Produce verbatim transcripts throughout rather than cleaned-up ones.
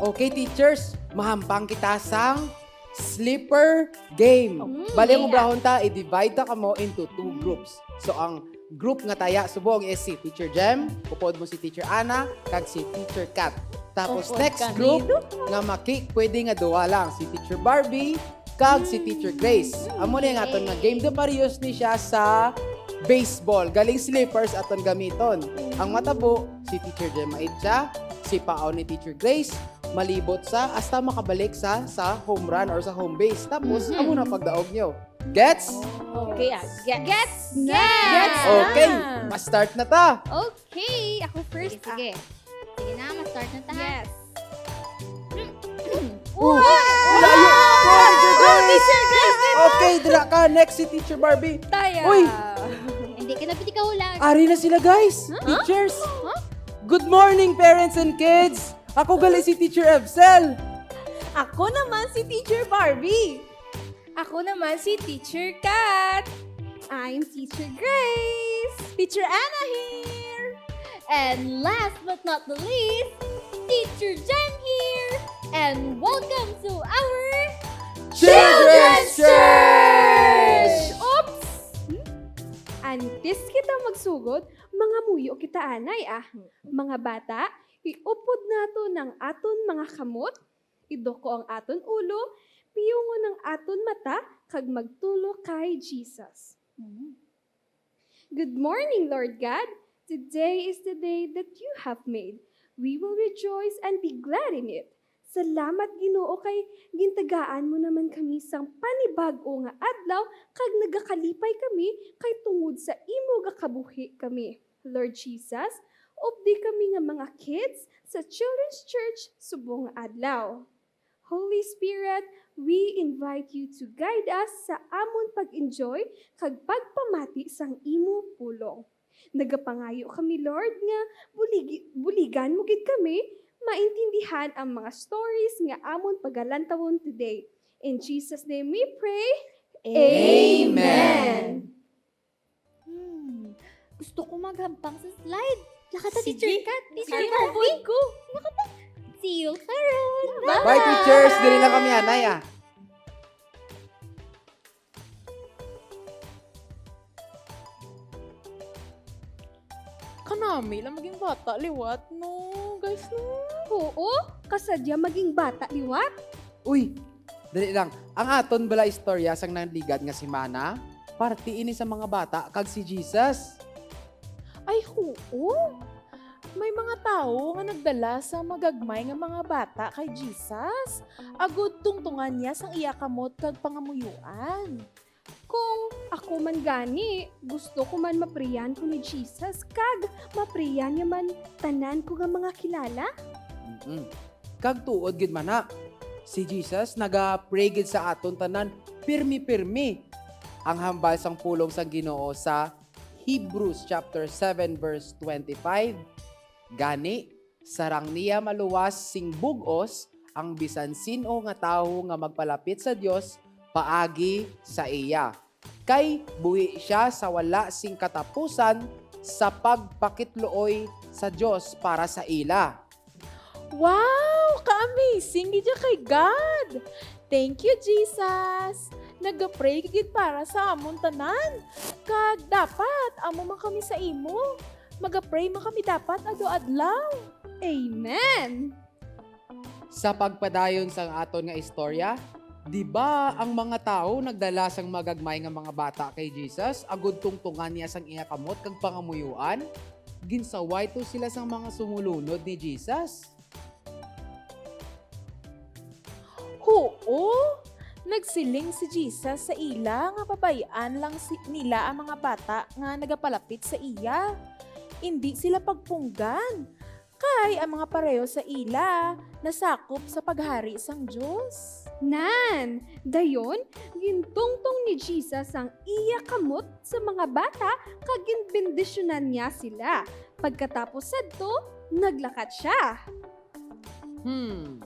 Okay, teachers, mahampang kita sang slipper game. Mm, bali, ang yeah. Obrahon ta, i-divide ta kamo into two groups. So, ang group nga taya subong is si Teacher Jem, upod mo si Teacher Ana, kag si Teacher Kat. Tapos, upod next kami group nga maki, pwede nga duha lang, si Teacher Barbie kag si Teacher Grace. Amo na yung aton nga game. Daw parehas ni siya sa baseball. Galing slippers aton gamiton. Ang matabo, si Teacher Jem maitsa, si Pao ni Teacher Grace, malibot sa hasta makabalik sa sa home run or sa home base. Tapos, amo na pagdaog nyo. Gets? Okay, ah, gets. Gets na. Gets na. Okay, ma-start na ta. Okay, ako first. Sige, sige. Sige na, ma-start na ta, ha? Yes. Oh, wala yun. Oh, Teacher Grace! Okay, dira ka. Next si Teacher Barbie. Taya. Uy! Hindi ka na pwede kahulan. Ari na sila, guys. Huh? Teachers. Huh? Good morning, parents and kids. Ako gali si Teacher Evsel. Ako naman si Teacher Barbie. Ako naman si Teacher Kat. I'm Teacher Grace. Teacher Anna here. And last but not the least, Teacher Jen here. And welcome to our Children's Church! Oops! Hmm? Antes kita magsugod, mangamuyo kita anay, ah. Mga bata, iupod nato ang aton mga kamot, iduko ang aton ulo, piyungon ang aton mata, kag magtulok kay Jesus. Mm. Good morning, Lord God. Today is the day that you have made. We will rejoice and be glad in it. Salamat, Ginoo, kay gintagaan mo naman kami sang panibag-o nga adlaw, kag nagakalipay kami kay tungod sa imo gakabuhi kami. Lord Jesus, updi kami nga mga kids sa Children's Church subong nga adlaw. Holy Spirit, we invite you to guide us sa amon pag-enjoy kag pagpamati sang imo pulong. Nagapangayo kami, Lord, nga buligi-, buligan mo gid kami maintindihan ang mga stories nga amon pagalantawon today. In Jesus' name we pray. Amen. Amen. Hmm. Gusto ko maghampang sa slide. Lakata, sige. Teacher Kat, Teacher Kat. Sige, upod ko. Lakata. See you karon. Bye. Bye, teachers. Diri lang kami, anay, ah. Kanami lang maging bata liwat, no? Guys, no? Oo, kasadya maging bata liwat. Uy, dali lang. Ang aton bala istorya sang nagligad nga semana, parte ini sa mga bata kag si Jesus. Ay, huo. May mga tawo nga nagdala sa magagmay nga mga bata kay Jesus, agud tungtungan niya sang iya kamot kag pangamuyoan. Kung ako man gani, gusto ko man mapriyan ko ni Jesus, kag mapriyan niya man tanan ko nga mga kilala. Mm-mm. Kag tuod gid man na, si Jesus naga-pray gid sa aton tanan, pirmi-pirmi. Ang hambal sang pulong sang Ginoo sa Hebrews chapter seven, verse twenty-five, "Gani, sarang niya maluwas sing bug-os ang bisan sin-o nga tawo nga magpalapit sa Dios paagi sa iya, kay buhi sia sa wala sing katapusan sa pagpakitluoy sa Dios para sa ila." Wow! Ka-amazing gid ya kay God! Thank you, Jesus! Nagapray ka gid para sa amon tanan. Kag dapat amo man kami sa imo. Magapray man kami dapat adlaw-adlaw. Amen! Sa pagpadayon sang aton nga istorya, di ba ang mga tawo nagdala sang magagmay nga mga bata kay Jesus agud tungtungan niya sang iya kamot kag pangamuyoan? Ginsawayto sila sang mga sumulunod ni Jesus. Huo, nagsiling si Jesus sa ila nga pabay-an lang si-, nila ang mga bata nga nagapalapit sa iya. Indi sila pagpunggan, kay ang mga pareho sa ila nasakop sa paghari sang Dios. Nan, dayon, gintungtong ni Jesus ang iya kamot sa mga bata kag ginbendisyonan niya sila. Pagkatapos sadto, naglakat sia. Hmm.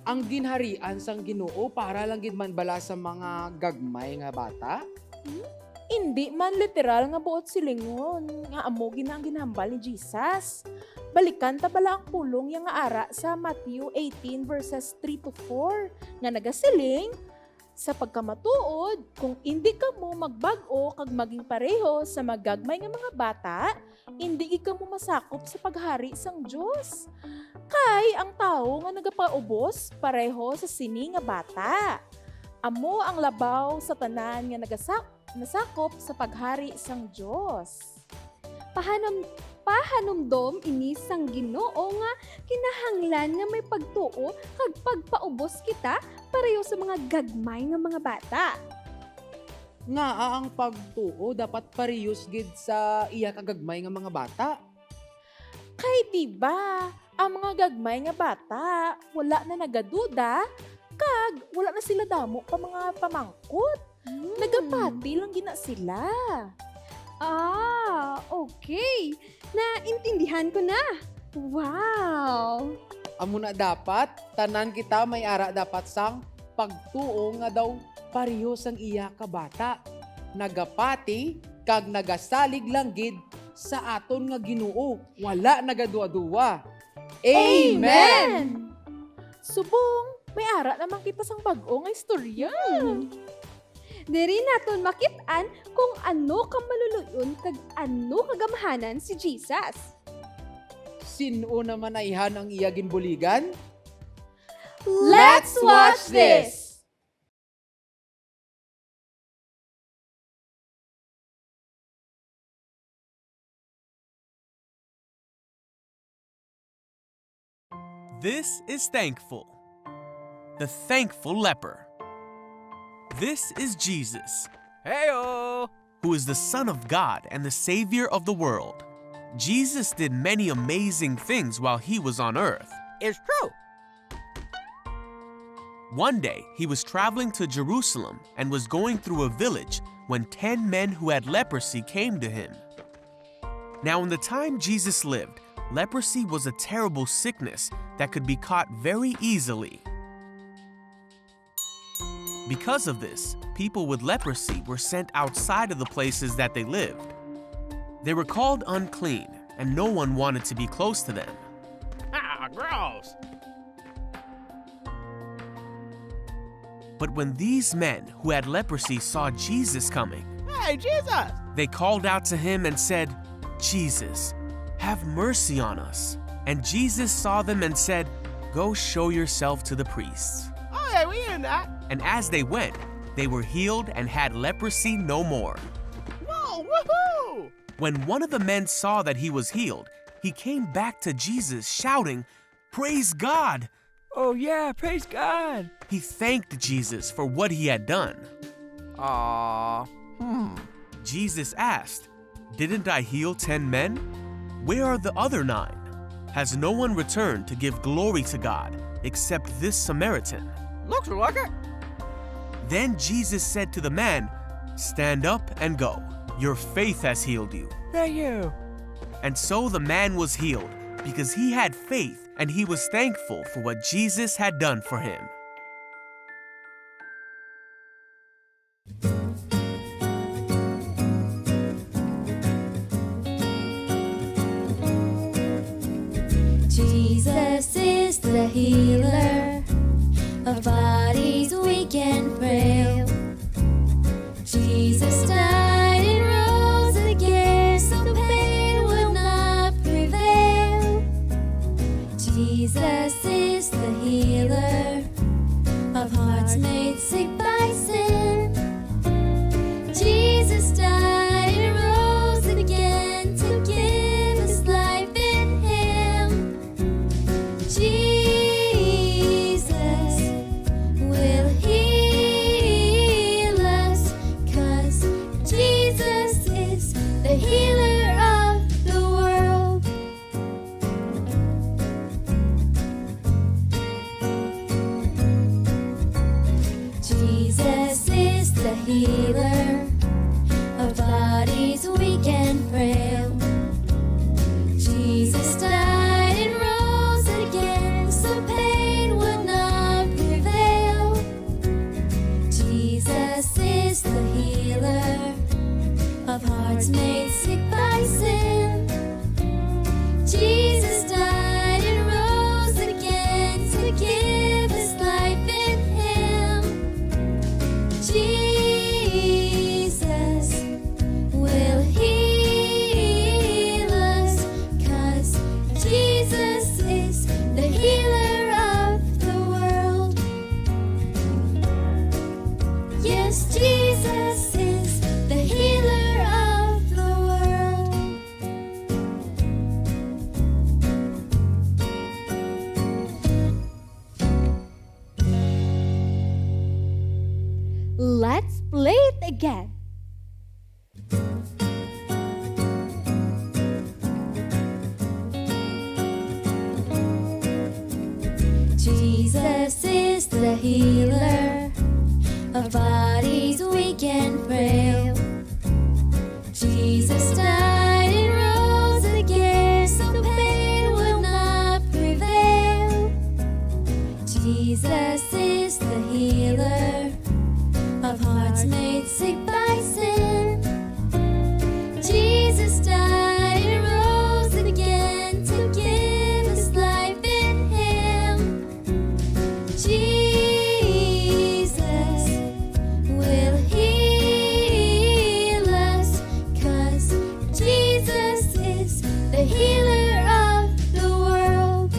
Ang ginharian sang Ginoo para lang gid man bala sa mga gagmay nga bata? Hmm? Indi man literal nga buot silingon nga amo gina ang ginhambal ni Jesus. Balikan ta bala ang pulong niya nga ara sa Matthew eighteen verses three to four nga nagasiling, "Sa pagkamatuod, kung indi kamo magbag-o kag maging pareho sa magagmay nga mga bata, indi gid kamo masakop sa paghari sang Dios. Kay ang tawo nga nagapaubos pareho sa sini nga bata amo ang labaw sa tanan nga nagasa-, nasakop sa paghari sang Dios." Pahanum-, pahanumdom ini sang Ginoo nga kinahanglan nga may pagtuo kag pagpaubos kita pareho sa mga gagmay nga mga bata. Ngaa ang pagtuo dapat parehos gid sa iya ka gagmay nga mga bata? Kay di ba, ang mga gagmay nga bata wala na nagaduda, kag wala na sila damo pa mga pamangkot. Mm. Nagapati lang gina sila. Ah, okay. Naintindihan ko na. Wow! Amo na dapat, tanan kita may ara dapat sang pagtuo nga daw pareho sang iya ka bata. Nagapati kag nagasalig lang gid sa aton nga Ginoo. Wala nagaduwa-duwa. Amen! Amen! Subong, may ara naman kita sang bag-o nga istorya. Hmm. Diri naton makit-an kung ano ka maluluy-on kag ano ka gamhanan si Jesus. Sin-o naman ayhan ang iya ginbuligan? Let's watch this! This is Thankful, the thankful leper. This is Jesus, Heyo! Who is the Son of God and the Savior of the world. Jesus did many amazing things while he was on earth. It's true. One day, he was traveling to Jerusalem and was going through a village when ten men who had leprosy came to him. Now, in the time Jesus lived, leprosy was a terrible sickness that could be caught very easily. Because of this, people with leprosy were sent outside of the places that they lived. They were called unclean, and no one wanted to be close to them. Ah, gross! But when these men who had leprosy saw Jesus coming, Hey, Jesus! They called out to him and said, "Jesus, have mercy on us." And Jesus saw them and said, "Go show yourself to the priests." Oh, yeah, we in that. And as they went, they were healed and had leprosy no more. Whoa, woohoo! When one of the men saw that he was healed, he came back to Jesus shouting, "Praise God!" Oh, yeah, praise God! He thanked Jesus for what he had done. Aw, hmm. Jesus asked, "Didn't I heal ten men? Where are the other nine? Has no one returned to give glory to God except this Samaritan?" Looks like it. Then Jesus said to the man, "Stand up and go. Your faith has healed you." Thank you. And so the man was healed because he had faith and he was thankful for what Jesus had done for him. Jesus is the healer of bodies weak and frail. Jesus died and rose again, so pain will not prevail. Jesus is the healer of hearts made sick by sin. Jesus died and rose again to give us life in Him. Jesus Hearts made sick by sin. Jesus died and rose again to give us life in Him. Jesus will heal us, 'cause Jesus is the healer of the world. Yes, Jesus is the healer of the world. Let's play it again. Jesus is the healer of bodies weak and frail. Jesus died and rose again, so pain will not prevail. Jesus is the healer of hearts made sick by sin. Jesus died and rose again to give us life in Him. Jesus will heal us, 'cause Jesus is the healer of the world.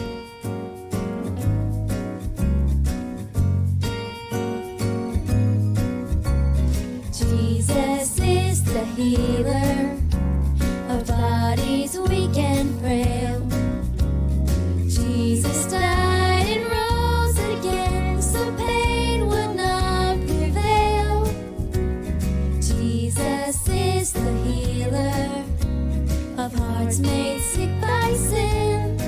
Jesus is the healer of bodies weak and frail. Jesus died and rose again, so pain will not prevail. Jesus is the healer of hearts made sick by sin.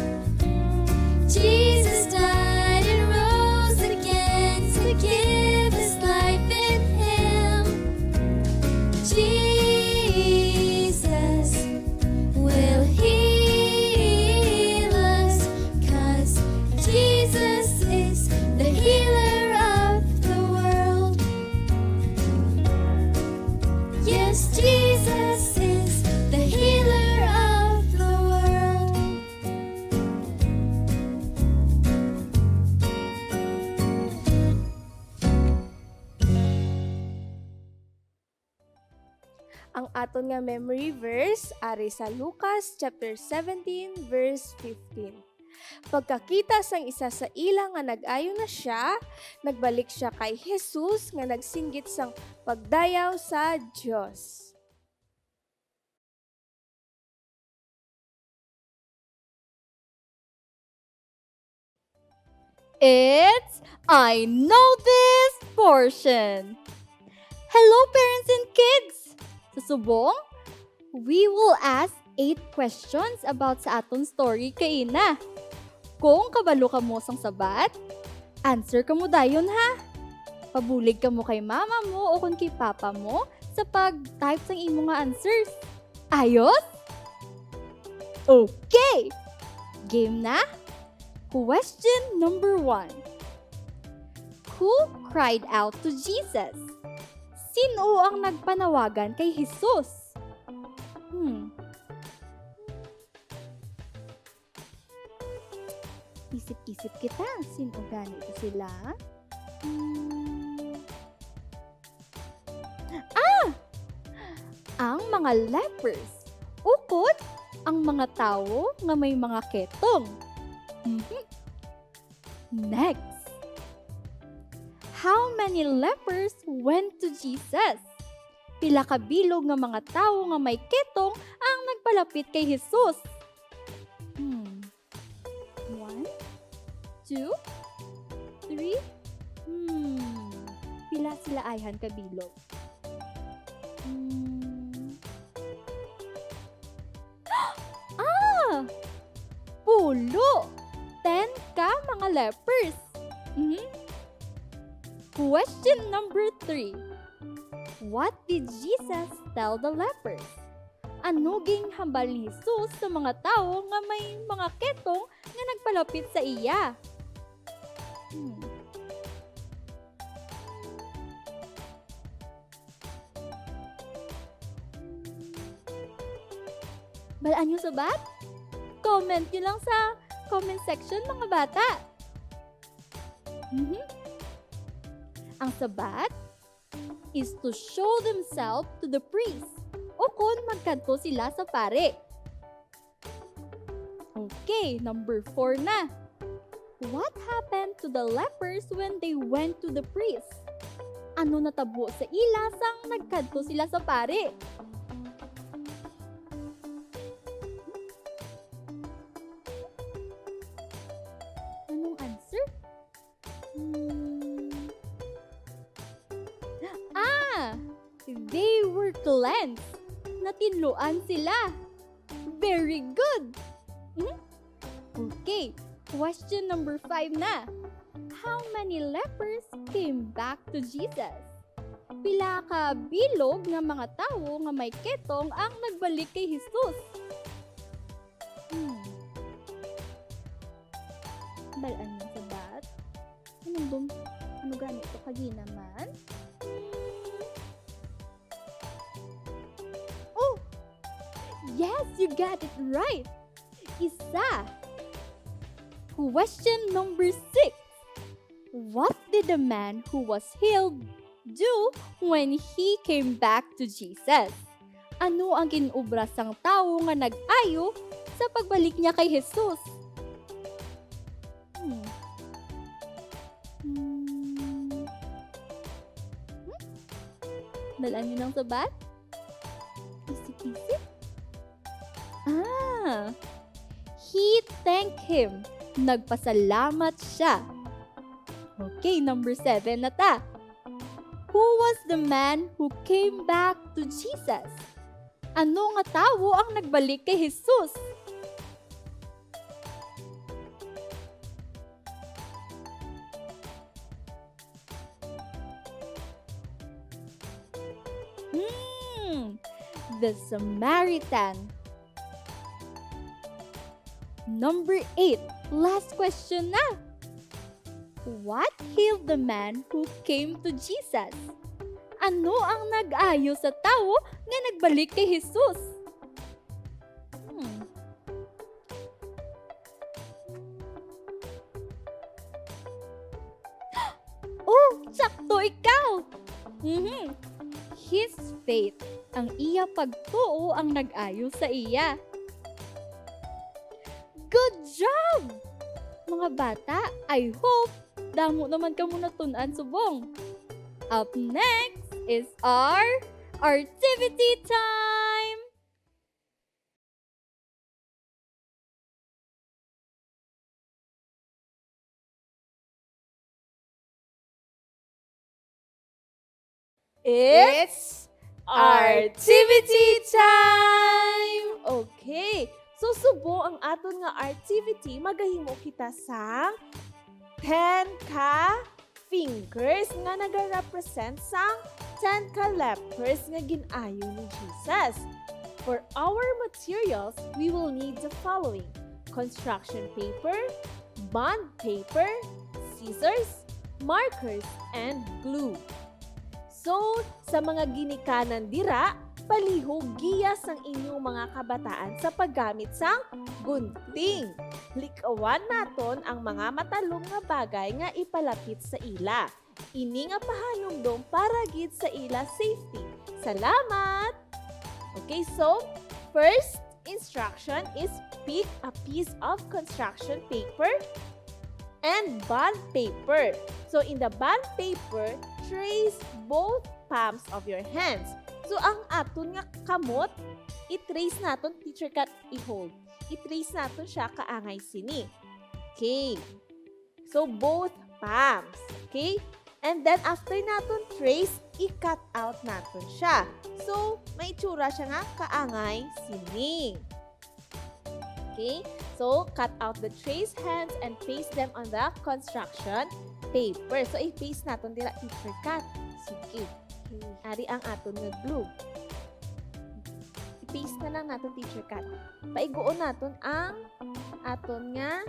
Jesus died and rose again to give us life in Him. Jesus will heal us, 'cause Jesus is the healer of the world. Yes, Jesus is the healer of the world. Ang aton nga memory verse ari sa Lucas chapter seventeen, verse fifteen. Pagkakita sang isa sa ila nga nag-ayo na sia, nagbalik sia kay Jesus nga nagsinggit sang pagdayaw sa Dios. It's I Know This portion. Hello, parents and kids! Sa subong, we will ask eight questions about sa aton story kaina. Kung kabalo kamo sang sabat, answer kamo dayon, ha. Pabulig kamo kay mama mo o kon kay papa mo sa pag-type sang imo nga answers. Ayos? Okay! Game na? Question number one. Who cried out to Jesus? Sin-o ang nagpanawagan kay Jesus? Hmm. Isip-isip kita, sin-o gani ito sila? Hmm. Ah! Ang mga lepers, ukon ang mga tawo nga may mga ketong. Mhm. Next. How many lepers went to Jesus? Pila ka bilog nga mga tawo nga may ketong ang nagpalapit kay Jesus? Hmm. One, two, three. Hmm. Pila sila ayhan ka bilog? Hmm. Ah! Pulo! Ten ka mga lepers. Mhm. Question number three. What did Jesus tell the lepers? Ano ginhambal ni Jesus sa mga tawo nga may mga ketong nga nagpalapit sa iya? Hmm. Bal-an niyo sabat? Comment niyo lang sa comment section, mga bata. Mhm. Ang sabat is to show themselves to the priest, o kon magkadto sila sa pare. Okay, number four na. What happened to the lepers when they went to the priest? Ano natabo sa ila sang nagkadto sila sa pare? Anong answer? Hmm. Ah! They were cleansed. Natinluan sila. Very good. Hmm? Okay. Question number five na. How many lepers came back to Jesus? Pila ka bilog nga mga tawo nga may ketong ang nagbalik kay Jesus? Hmm. Bal-an man sa bat? Ano bang, ano gani ito? Kagina man? Oh! Yes, you got it right! Isa! Question number six. What did the man who was healed do when he came back to Jesus? Ano ang ginobra sang tawo nga nag-ayo sa pagbalik niya kay Jesus? Hmm. Hmm. Hmm? Bal-an niyo ang sabat? Isip-isip? Ah, he thanked him. Nagpasalamat siya. Okay, number seven na ta. Who was the man who came back to Jesus? Ano nga tawo ang nagbalik kay Jesus? Hmm, the Samaritan. Number eight, last question na. What healed the man who came to Jesus? Ano ang nag-ayo sa tawo nga nagbalik kay Jesus? Hmm. Oh, sakto ikaw! Mhm. His faith, ang iya pagtuo ang nag-ayo sa iya. Good job! Mga bata, I hope damo naman kamo natun-an subong. Up next is our activity time! It's activity time! Okay. So, subong ang aton nga activity, magahimo kita sang ten ka fingers nga nagarepresent sang ten ka lepers nga gin-ayo ni Jesus. For our materials, we will need the following: construction paper, bond paper, scissors, markers, and glue. So, sa mga ginikanan dira, palihog giya sang inyong mga kabataan sa paggamit sang gunting. Likawan naton ang mga matalom nga bagay nga ipalapit sa ila. Ini nga pahanumdom para gid sa ila safety. Salamat! Okay, so, first instruction is pick a piece of construction paper and bond paper. So, in the bond paper, trace both palms of your hands. So, ang aton nga kamot, i-trace naton, Teacher Kat, i-hold. I-trace naton siya kaangay sini. Okay. So, both palms. Okay? And then, after naton trace, i-cut out naton siya. So, may itsura siya nga kaangay sini. Okay? So, cut out the traced hands and paste them on the construction paper. So, i-paste naton dira, Teacher Kat. Sige. Okay. Ari ang aton nga glue. I-paste na lang naton, Teacher Kat. Paiguon naton ang aton nga,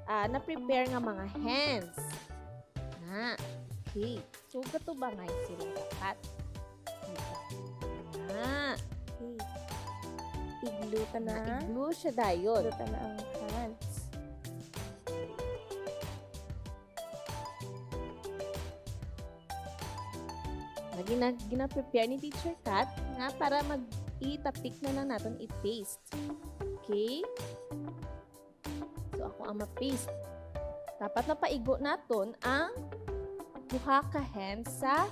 ah, na-prepare nga mga hands. Na. Okay. So, gatubangay sila dapat. Dito. Na. Okay. I-glue ta na. I-glue siya dayon. Glue ta na ang hands. Lagi na, gina-prepare ni Teacher Kat nga para mag itapik na lang naton i-paste. Okay? So, ako ang ma-paste. Dapat mapaigo naton ang duha ka hands sa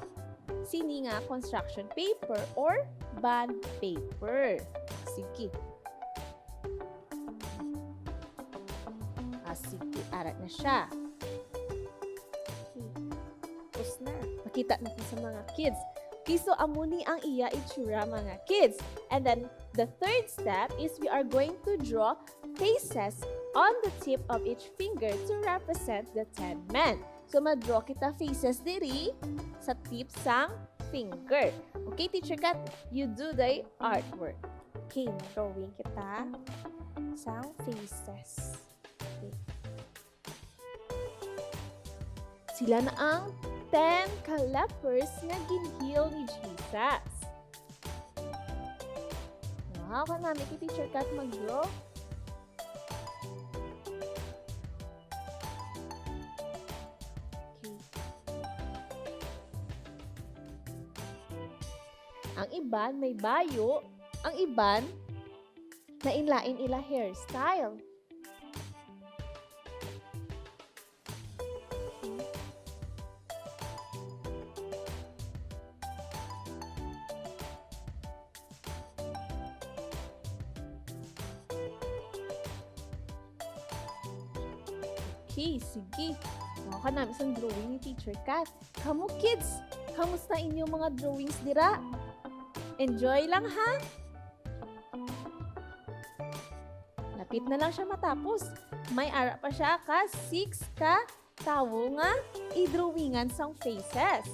sini nga construction paper or bond paper. Sige. Ah, sige. Ara na siya. Okay. Tapos na. Makita na po sa mga kids. Okay, so amo ni ang iya itsura, mga kids. And then, the third step is we are going to draw faces on the tip of each finger to represent the ten men. So, ma-draw kita faces diri sa tip sang finger. Okay, Teacher Kat, you do the artwork. Okay, drawing kita sang faces. Okay. Sila na ang ten ka lepers nga gin-heal ni Jesus. Wow, kanami kay Teacher Kat mag-draw. Okay. Ang iban may bayo, ang iban lain-lain ila hairstyle. Okay, sige. Mao kanami sang drawing ni Teacher Kat. Kamo kids, kamusta inyo mga drawings dira? Enjoy lang ha? Lapit na lang siya matapos. May ara pa siya ka six ka tawo nga i-drawingan sang faces.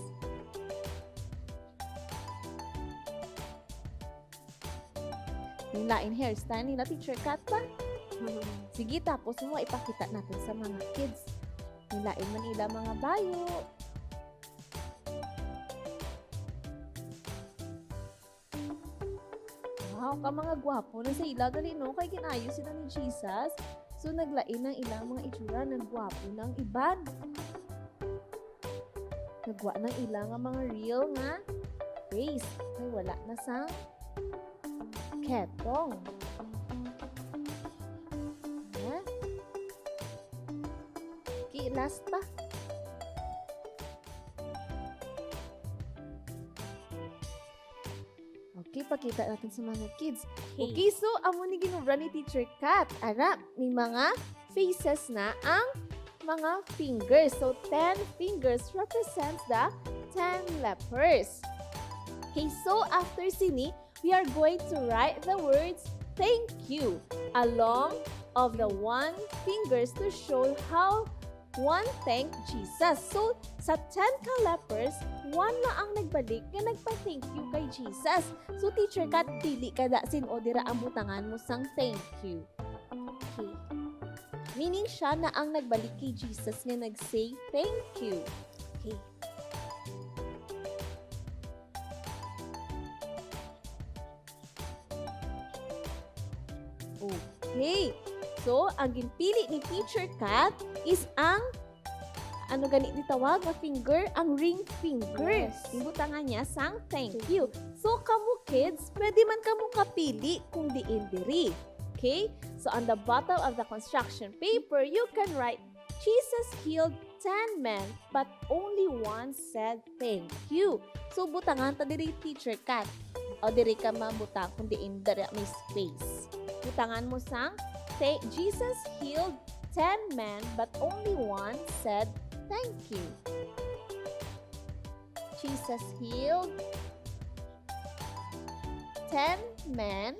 Yung lain hairstyle nila, Teacher Kat ba? Sige, tapos mo ipakita natin sa mga kids. Yung lain man ila mga bayo. Wow, ka mga gwapo na sa ila, gali, no? Kay ginayo sila ni Jesus. So, naglain ang ilang mga itsura, nagwapo na ang iban. Nagwa na ang ila nga mga real nga face. Kay wala na sang ketong. Ha? Okay, last pa. Okay, pakita natin sa mga kids. Okay, so amo ni ginobra ni Teacher Kat. Ara, may mga faces na ang mga fingers. So, ten fingers represents the ten lepers. Okay, so after sini, we are going to write the words "thank you" along of the one fingers to show how one thank Jesus. So, sa ten ka lepers, one na ang nagbalik nga nagpa-thank you kay Jesus. So, Teacher Kat, dili ka da sin-o dira ang butangan mo sang "thank you." Okay. Meaning, siya na ang nagbalik kay Jesus nga nag-say, "Thank you." Okay. Okay. So, ang ginpili ni Teacher Kat is ang, ano gani ni tawag nga finger? Ang ring finger. Yes. Ginbutangan niya sang "thank you." So, kamo kids, pwede man kamo kapili kung diin diri. Okay? So, on the bottom of the construction paper, you can write, "Jesus healed ten men, but only one said thank you." So, butangan ta diri, Teacher Kat. O, diri ka mabutang kung diin diri may space. Butangan mo sang, say, "Jesus healed ten men, but only one said thank you." Jesus healed ten men,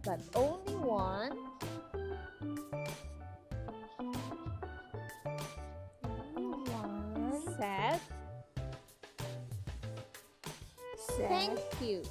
but only one One. said Set. "thank you."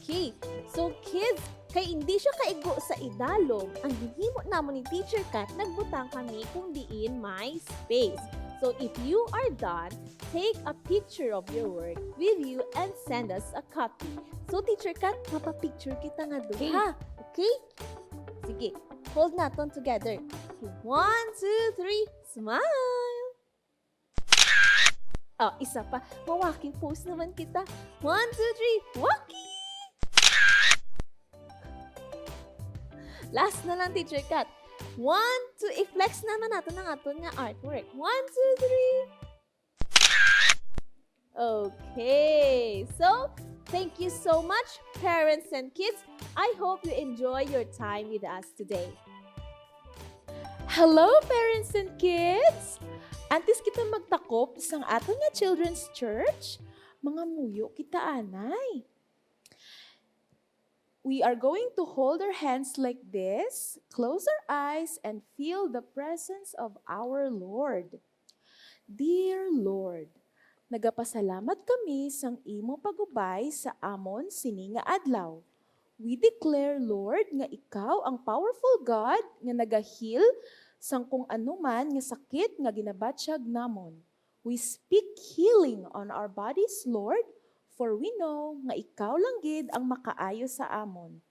Okay. So, kids, Kay indi siya kaigo sa idalom, ang ginhimo namon ni Teacher Kat, nagbutang kami kung diin may space. So, if you are done, take a picture of your work with you and send us a copy. So, Teacher Kat, mapapicture kita nga duha. Okay. Sige, hold naton together. One, two, three, smile! Oh, isa pa. Ma-walking pose naman kita. One, two, three, walking! Last na lang, Teacher Kat. One, two, i-flex naman naton ang aton nga artwork. One, two, three. Okay. So, thank you so much, parents and kids. I hope you enjoy your time with us today. Hello, parents and kids! Antes kita magtakop sang aton nga Children's Church, mangamuyo kita anay. We are going to hold our hands like this, close our eyes, and feel the presence of our Lord. Dear Lord, nagapasalamat kami sang imo pag-ubay sa amon sini nga adlaw. We declare, Lord, nga ikaw ang powerful God nga nagahil sang kung ano man nga sakit nga ginabatyag namon. We speak healing on our bodies, Lord, for we know nga ikaw lang gid ang makaayo sa amon.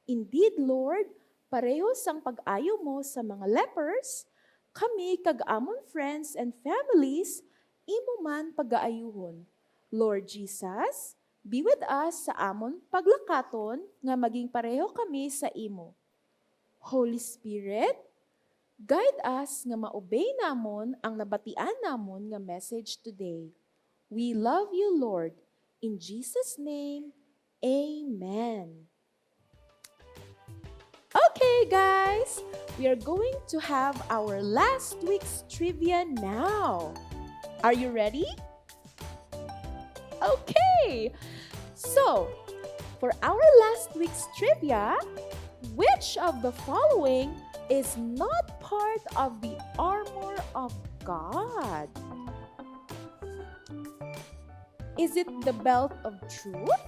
Indeed, Lord, pareho sang pag-ayo mo sa mga lepers, kami kag amon friends and families imo man pagaayuhon. Lord Jesus, be with us sa amon paglakaton nga maging pareho kami sa imo. Holy Spirit, guide us nga ma-obey namon ang nabatian namon nga message today. We love you, Lord. In Jesus' name, amen. Okay, guys, we are going to have our last week's trivia now. Are you ready? Okay. So, for our last week's trivia, which of the following is not part of the armor of God? Is it the belt of truth?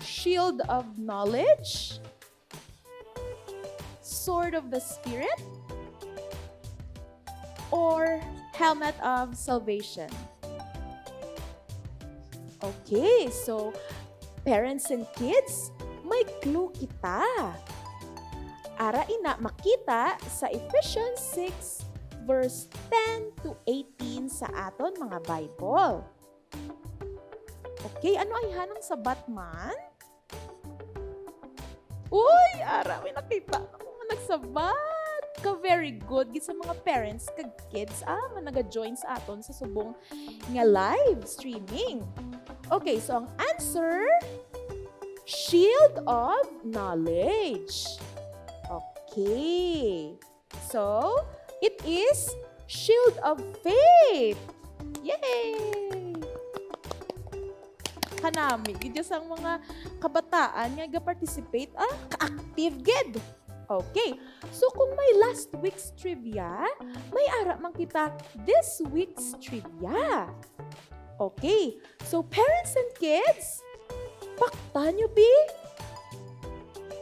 Shield of knowledge? Sword of the Spirit? Or helmet of salvation? Okay, so parents and kids, may clue kita. Ara ina makita sa Ephesians six, verse ten to eighteen sa aton mga Bible. Okay, ano ay hanang sabat man? Uy, ara, may nakita ako nga nagsabat. Ka very good gid sa mga parents kag kids, ah, nga naga-join sa aton sa subong nga live streaming. Okay, so ang answer, shield of knowledge. Okay. So, it is shield of faith. Yay! Kanami gid sang mga kabataan nga ga-participate, ah, ka-active gid. Okay. So, kung may last week's trivia, may ara man kita this week's trivia. Okay. So, parents and kids, paktan nyo, bi?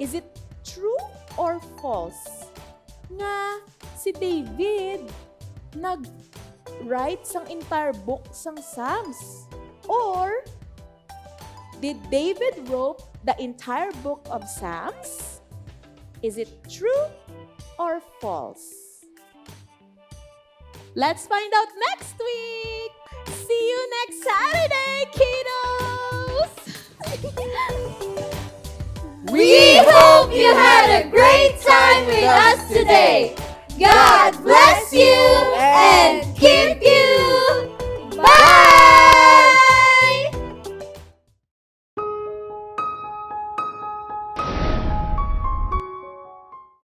Is it true or false nga si David nag-write sang entire book sang Psalms? Or did David wrote the entire book of Psalms? Is it true or false? Let's find out next week! See you next Saturday, kiddos! We hope you had a great time with us today. God bless you and keep